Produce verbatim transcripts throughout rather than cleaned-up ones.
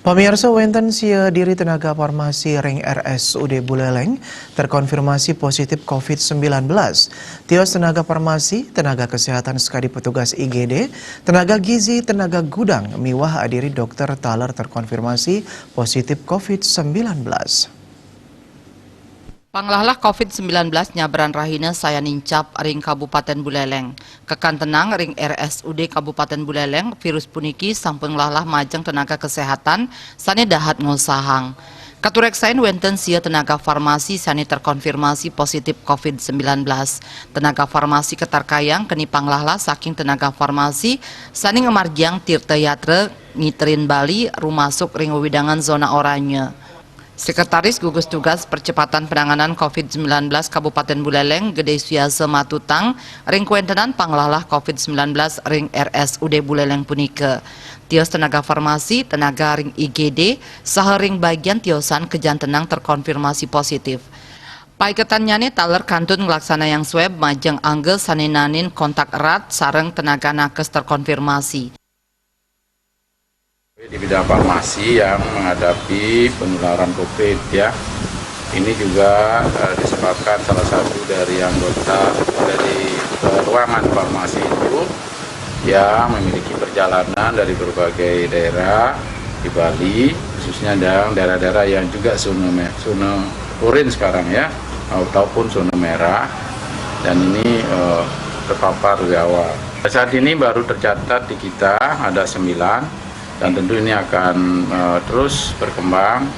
Pamirsa, wénten sia diri tenaga farmasi ring R S U D Buleleng terkonfirmasi positif covid sembilan belas. Tios tenaga farmasi, tenaga kesehatan sekadi petugas I G D, tenaga gizi, tenaga gudang, miwah adiri dokter taler terkonfirmasi positif covid sembilan belas. Panglahlah covid sembilan belas nyabran rahina sayan nincap ring Kabupaten Buleleng. Kekantenang ring R S U D Kabupaten Buleleng, virus puniki sampun nglahlah majeng tenaga kesehatan sane dahat ngosahang. Katureksain wenten sia tenaga farmasi sane terkonfirmasi positif covid sembilan belas. Tenaga farmasi katarkayang keni panglahlah saking tenaga farmasi sane ngamargiang tirta yatra ngiterin Bali rumasuk ring wewidangan zona oranye. Sekretaris Gugus Tugas Percepatan Penanganan covid sembilan belas Kabupaten Buleleng, Gede Suyasa, matutang ring kawentenan panglahlah covid sembilan belas ring R S U D Buleleng punika. Tios tenaga farmasi, tenaga ring I G D, saha ring bagian tiosan kajantenang terkonfirmasi positif. Paiketannyane taler kantun nglaksanayang swab majeng angga sane naenin kontak erat sareng tenaga nakes terkonfirmasi. Di bidang farmasi yang menghadapi penularan covid, ya. Ini juga, eh, disebabkan salah satu dari anggota dari, eh, ruangan farmasi itu yang memiliki perjalanan dari berbagai daerah di Bali, khususnya yang daerah-daerah yang juga zona me-, zona orange sekarang, ya, ataupun zona merah. Dan ini, eh, terpapar lebih awal. Saat ini baru tercatat di kita ada sembilan, dan tentu ini akan, eh, terus berkembang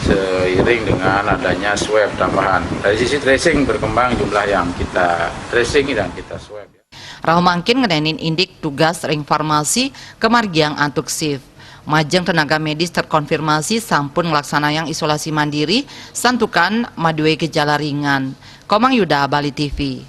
seiring dengan adanya swab tambahan. Dari sisi tracing berkembang jumlah yang kita tracing dan kita swab, ya. Rauh mangkin ngenenin indik tugas ring farmasi kamargiang antuk shift. Majeng tenaga medis terkonfirmasi sampun nglaksanayang isolasi mandiri santukan madue gejala ringan. Komang Yuda, Bali T V.